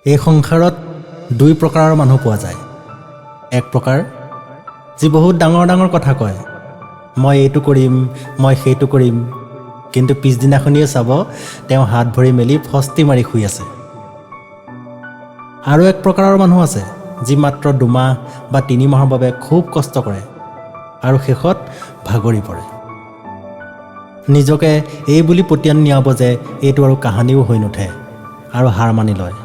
এই সংসাৰত দুই প্ৰকাৰৰ মানুহ পোৱা যায়। এক প্ৰকাৰ যি বহুত ডাঙৰ ডাঙৰ কথা কয়, মই এইটো কৰিম, মই সেইটো কৰিম, কিন্তু পিছদিনাখনিয়ে চাব তেওঁ হাত ভৰি মেলি ফস্তি মাৰি শুই আছে। আৰু এক প্ৰকাৰৰ মানুহ আছে যি মাত্ৰ 2 মাহ বা 3 মাহৰ বাবে খুব কষ্ট কৰে আৰু শেষত ভাগৰি পৰে। নিজকে এই বুলি পতিয়ন নিয়াব যে এইটো আৰু কাহানিও হৈ নুঠে আৰু হাৰ মানি লয়।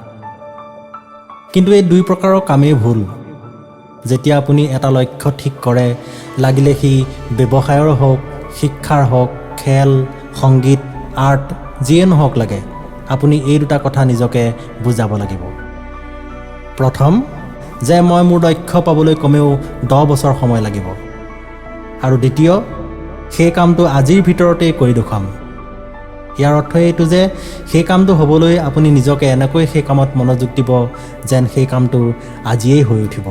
কিন্তু এই দুই প্ৰকাৰৰ কামেই ভুল। যেতিয়া আপুনি এটা লক্ষ্য ঠিক কৰে, লাগিলে সি ব্যৱসায়ৰ হওক, শিক্ষাৰ হওক, খেল, সংগীত, আৰ্ট, যিয়ে নহওক লাগে, আপুনি এই দুটা কথা নিজকে বুজাব লাগিব। প্ৰথম যে মই মোৰ লক্ষ্য পাবলৈ কমেও 10 বছৰ সময় লাগিব আৰু দ্বিতীয়, সেই কামটো আজিৰ ভিতৰতেই কৰি দেখুৱাম। ইয়াৰ অৰ্থ এইটো যে সেই কামটো হ'বলৈ আপুনি নিজকে এনেকৈ সেই কামত মনোযোগ দিব যেন সেই কামটো আজিয়েই হৈ উঠিব।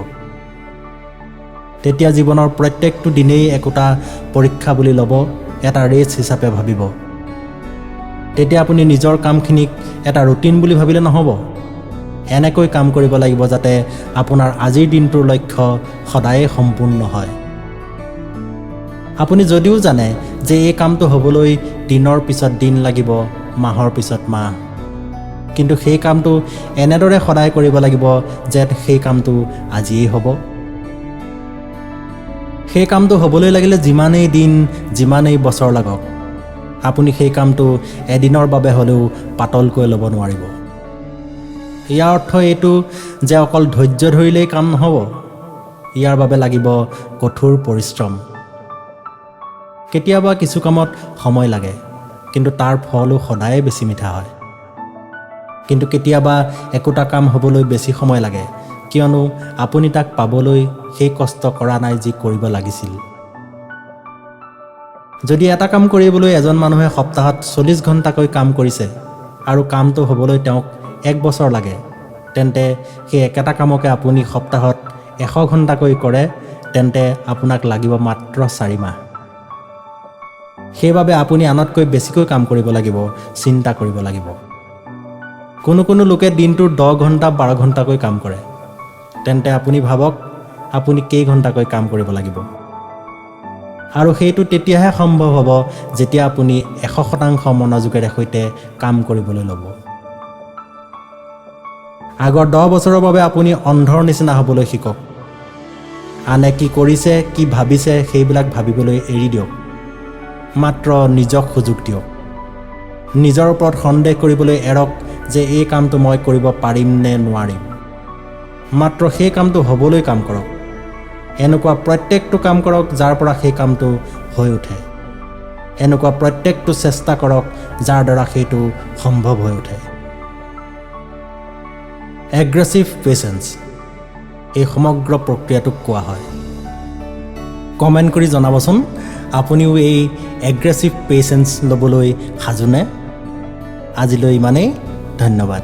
তেতিয়া জীৱনৰ প্ৰত্যেকটো দিনেই একোটা পৰীক্ষা বুলি ল'ব, এটা ৰেচ হিচাপে ভাবিব। তেতিয়া আপুনি নিজৰ কামখিনিক এটা ৰুটিন বুলি ভাবিলে নহ'ব, এনেকৈ কাম কৰিব লাগিব যাতে আপোনাৰ আজিৰ দিনটোৰ লক্ষ্য সদায়েই সম্পূৰ্ণ হয়। আপুনি যদিও জানে যে এই কামটো হ'বলৈ দিনৰ পিছত দিন লাগিব, মাহৰ পিছত মাহ, কিন্তু সেই কামটো এনেদৰে সদায় কৰিব লাগিব যে সেই কামটো আজিয়েই হ'ব। সেই কামটো হ'বলৈ লাগিলে যিমানেই দিন, যিমানেই বছৰ লাগক, আপুনি সেই কামটো এদিনৰ বাবে হ'লেও পাতলকৈ ল'ব নোৱাৰিব। ইয়াৰ অৰ্থ এইটো যে অকল ধৈৰ্য ধৰিলেই কাম নহ'ব, ইয়াৰ বাবে লাগিব কঠোৰ পৰিশ্ৰম। কেতিয়াবা কিছু কামত সময় লাগে, কিন্তু তাৰ ফলো সদায়ে বেছি মিঠা হয়। কিন্তু কেতিয়াবা একোটা কাম হ'বলৈ বেছি সময় লাগে, কিয়নো আপুনি তাক পাবলৈ সেই কষ্ট কৰা নাই যি কৰিব লাগিছিল। যদি এটা কাম কৰিবলৈ এজন মানুহে সপ্তাহত 40 ঘণ্টাকৈ কাম কৰিছে আৰু কামটো হ'বলৈ তেওঁক এক বছৰ লাগে, তেন্তে সেই একেটা কামকে আপুনি সপ্তাহত 100 ঘণ্টাকৈ কৰে, তেন্তে আপোনাক লাগিব মাত্ৰ 4 মাহ। সেইবাবে আপুনি আনতকৈ বেছিকৈ কাম কৰিব লাগিব, চিন্তা কৰিব লাগিব। কোনো কোনো লোকে দিনটোৰ 10 ঘণ্টা, 12 ঘণ্টাকৈ কাম কৰে। তেন্তে আপুনি ভাবক, আপুনি কেইঘণ্টাকৈ কাম কৰিব লাগিব? আৰু সেইটো তেতিয়াহে সম্ভৱ হ'ব যেতিয়া আপুনি 100% মনোযোগেৰে সৈতে কাম কৰিবলৈ ল'ব। আগৰ 10 বছৰৰ বাবে আপুনি অন্ধৰ নিচিনা হ'বলৈ শিকক। আনে কি কৰিছে, কি ভাবিছে, সেইবিলাক ভাবিবলৈ এৰি দিয়ক। মাত্ৰ নিজক সুযোগ দিয়ক। নিজৰ ওপৰত সন্দেহ কৰিবলৈ এৰক যে এই কামটো মই কৰিব পাৰিম নে নোৱাৰিম। মাত্ৰ সেই কামটো হ'বলৈ কাম কৰক। এনেকুৱা প্ৰত্যেকটো কাম কৰক যাৰ পৰা সেই কামটো হৈ উঠে। এনেকুৱা প্ৰত্যেকটো চেষ্টা কৰক যাৰ দ্বাৰা সেইটো সম্ভৱ হৈ উঠে। এগ্ৰেছিভ পেচেঞ্চ এই সমগ্ৰ প্ৰক্ৰিয়াটোক কোৱা হয়। কমেণ্ট কৰি জনাবচোন, আপুনিও এই এগ্ৰেছিভ পেচেঞ্চ ল'বলৈ সাজুনে? আজিলৈ ইমানেই, ধন্যবাদ।